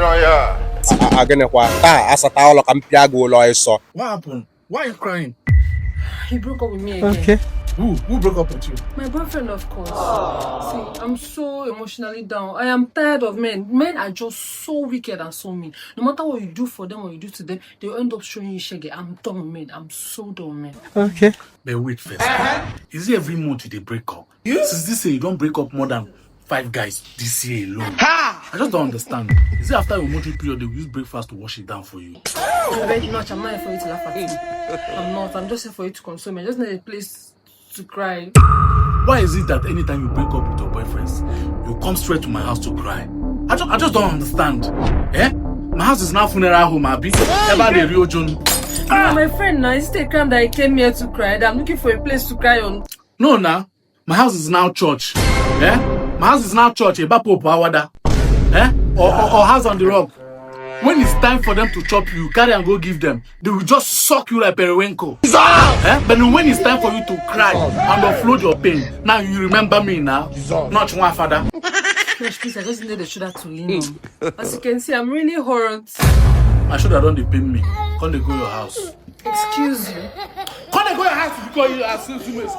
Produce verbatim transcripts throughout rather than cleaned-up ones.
A- a- agịnịkwa taa asata ụlọ ka m pịa gị ụlọ ịsọ. What happened? Why are you crying? He broke up with me again. Who? Who broke up with you? My boyfriend, of course. See, I'm so emotionally down. I am tired of men. Men are just so wicked and so mean. No matter what you do for them or you do to them, they will end up showing you shege. I'm done with men. I'm so done with men. But wait first. Is it every month you dey break up? Since this year you don break up more than five guys this year alone. I just don't understand. Is it after your monthly period they use breakfast to wash it down for you? Very much. I'm not here for you to laugh at me. I'm not. I'm just here for you to console me. I just need a place to cry. Why is it that anytime you break up with your boyfriends, you come straight to my house to cry? I just, I just don't understand. Eh? My house is now funeral home, abi? Ever the real John. Ah, my friend now, is it a crime that I came here to cry? That I'm looking for a place to cry on. No, now. My house is now church. Eh? My house is now church. Eba Pope Awada. Eh? Or, or, or house on the rock. When it's time for them to chop you, carry and go give them. They will just suck you like periwinkle. Eh? But when it's time for you to cry and offload your pain, now you remember me now. Not one father. Gosh, please, I just needed a shoulder to lean on. As you can see, I'm really hurt. My shoulder don't dey pain me. Come dey go your house. Excuse you. Come dey go your house because you are still too excuse.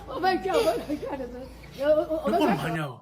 Oh my god, oh my god. Oh, oh, oh, Look oh, at my now.